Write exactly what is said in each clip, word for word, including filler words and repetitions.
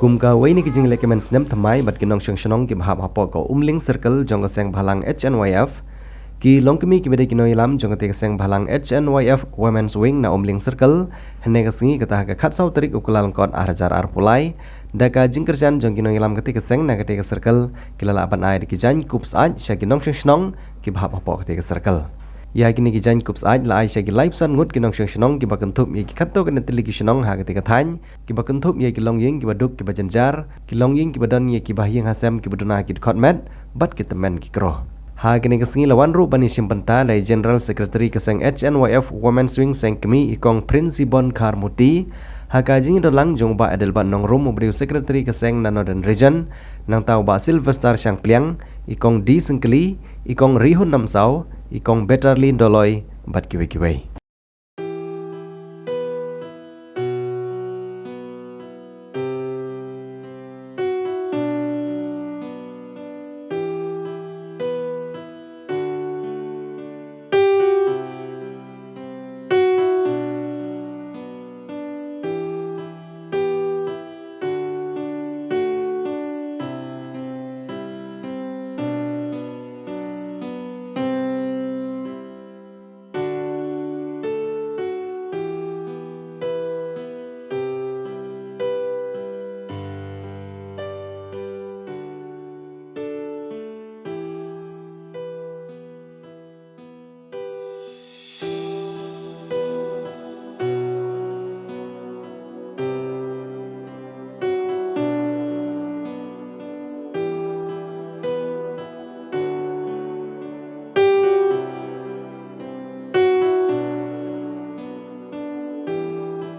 Kum kawei na ki jingleh kmen snem thymmai bad ki nongshong shnong kiba hap hapoh ka Umling Circle jong ka seng bhalang H N Y F, ki longkmie kiba dei ki nongïalam jong katei ka seng bhalang H N Y F Women's Wing na Umling Circle, hynne ka sngi kata ha ka khatsaw tarik u Kyllalyngkot ar hajar arphew lai, da ka jingkyrshan jong ki nongïalam katei ka seng na katei ka circle, ki la lah ban ai da ki jaiñ kup syaid sha ki nongshong shnong kiba hap hapoh katei ka circle. Ïa kine ki jaiñ kup syaid la ai sha ki laiphew san ngut ki nongshong shnong kiba kynthup ïa ki khatduh katne tylli ki shnong ha katei ka thaiñ, kiba kynthup ïa ki longïing kiba duk kiba jynjar, ki longïing kiba don ïa ki bahaïing hasem kiba duna ha ki dkhot met bad ki tymmen ki kro. Ha kane ka sngi la wan ruh ban ïashim bynta da i General Secretary ka seng H N Y F Women's Wing seng kmie, i Kong Princebon Kharmuti, ha ka jingïadon lang jong u Bah Adelbert Nongrum, u briew Secretary ka seng na Northern Region, nangta u Bah Sylvester Shangpliang, i Kong D Syngkli, i Kong Rihun Namsaw, i Kong Betterly Doloi bad kiwei kiwei.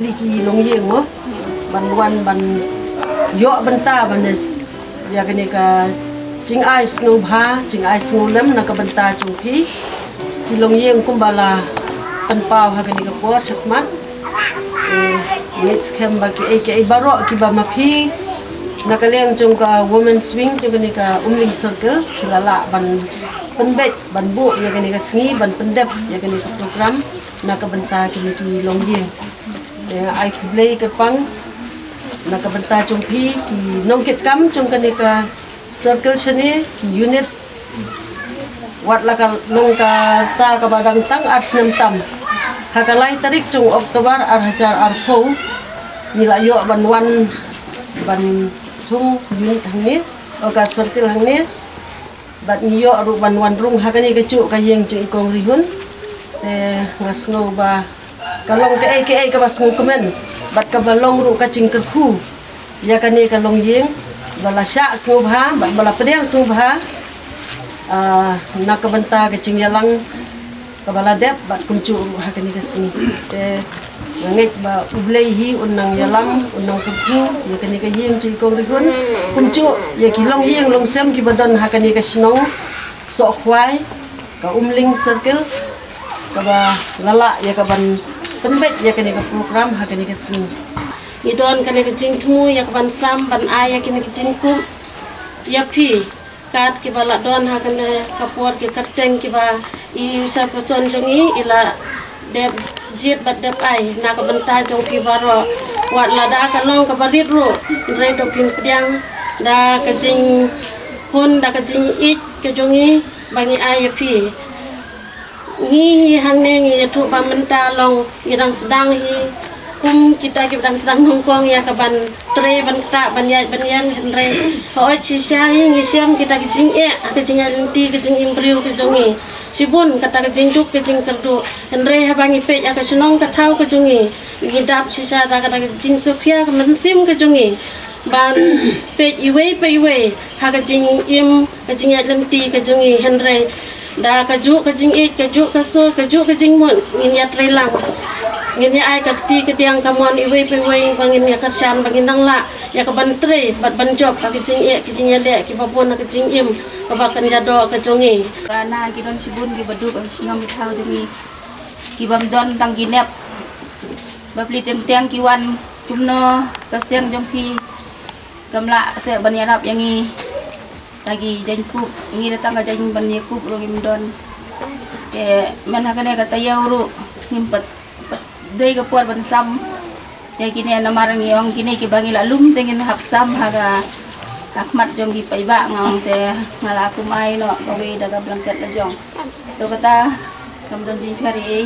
Ni ki longïing mo, ban wan ban ïoh bynta ban ïa kane ka jingai sngewbha, jingai sngewlem na ka bynta jong phi. Ki longïing kumba la pynpaw ha kane ka por shakhmat. Eh, ngeit skhem ba kiei kiei baroh kiba ma phi na ka liang jong ka Women's Wing jong kane ka Umling Circle ki la lah ban pynbeit, ban buh ïa kane ka sngi, ban pyndep ïa kane ka program na ka bynta kine ki longïing. Te ai khublei kyrpang na ka bynta jong phi ki nongkitkam jong kane ka circle shane, ki unit, wat la ka long kata kaba dang tang ar snem tam. Ha ka lai tarik jong October ar hajar arphew, ngi la ïoh ban wan ban thung unit hangne, o ka circle hangne. Bad ngi ïoh ruh ban wan rung ha kane kajuh ka ïing jong i Kong Rihun. Te nga sngew ba ka long kaei kaei kaba sngewkmen bad kaba long ruh ka jingkyrkhu ïa kane ka longïing ba la shah sngewbha bad ba la pdiang sngewbha, ah, na ka bynta ka jingïalang kaba la dep bad kumjuh ruh ha kane ka sngi. Te nga ngeit ba U Blei hi un nang ïalam, un nang kyrkhu ïa kane ka ïing jong i Kong Rihun, kumjuh ïa ki longïing longsem kiba don ha kane ka shnong Sohkhwai, ka Umling Circle, kaba la lah ïa ka ban pynbeit ïa kane ka program ha kane ka sngi. Ngi don kane ka jingthmu ïa ka ban sam ban ai ïa kine ki jingkup ïa phi. Kat kiba la don ha kane ka por, ki kyrteng kiba i chairperson jong ngi i la dep jied bad dep ai na ka bynta jong phi baroh. Wat lada ka long kaba rit ruh, hynrei to phin pdiang da ka jinghun, da ka jingïeit ka jong ngi ba ngi ai ïa phi. Ngi hi hangne ngi ïathuh ba mynta long ngi dang sdang hi kum kita kiba dang sdang nyngkong ïa ka ban trei, ban ktah, ban ïaid ban ïeng, hynrei hooid shisha hi ngi shem kita ki jingeh ha ka jingïaid lynti, ka jingim briew ka jong ngi. Shibun kata ka jingduk ka jingkyrduh, hynrei haba ngi peit ïa ka shnong ka thaw ka jong ngi, ngi dap shisha da kata ka jingsngewkhia ka mynsiem ka jong ngi ban peit iwei pa iwei ha ka jingim, ka jingïaid lynti ka jong ngi, hynrei da kajuh ka jingïeit, kajuh ka sur, kajuh ka jingmut ngin ïatrei lang. Ngin ïa ai ka kti ka diang ka mon iwei pa iwei ba ngin ïa kyrshan ba ngin nang lah ïa ka ban trei bad ban jop ha ka jingeh ka jingïaleh kiba bun ha ka jingim kaba kynja doh ka jong ngi. Ba na ki don shibun kiba duk ha shnong ki thaw jong ngi, kibym don tang ki nep. Ba pli teng teng ki wan kumno ka seng jong phi kam lah seh ban ïarap ïa ngi. Ta ki jaiñ kup, ngi da tang ka jaiñ ban ïa kup ruh ngim don. Te myn ha kane ka taïew ruh ngim pat, pat dei ka por ban sam. Ïa kine namar ngi ong kine kiba ngi la lum te ngin hap sam ha ka, ha khmat jong ki paidbah, nga ong te nga la kum ai noh kawei da ka blanket la jong. To kata kam don jingpher ei.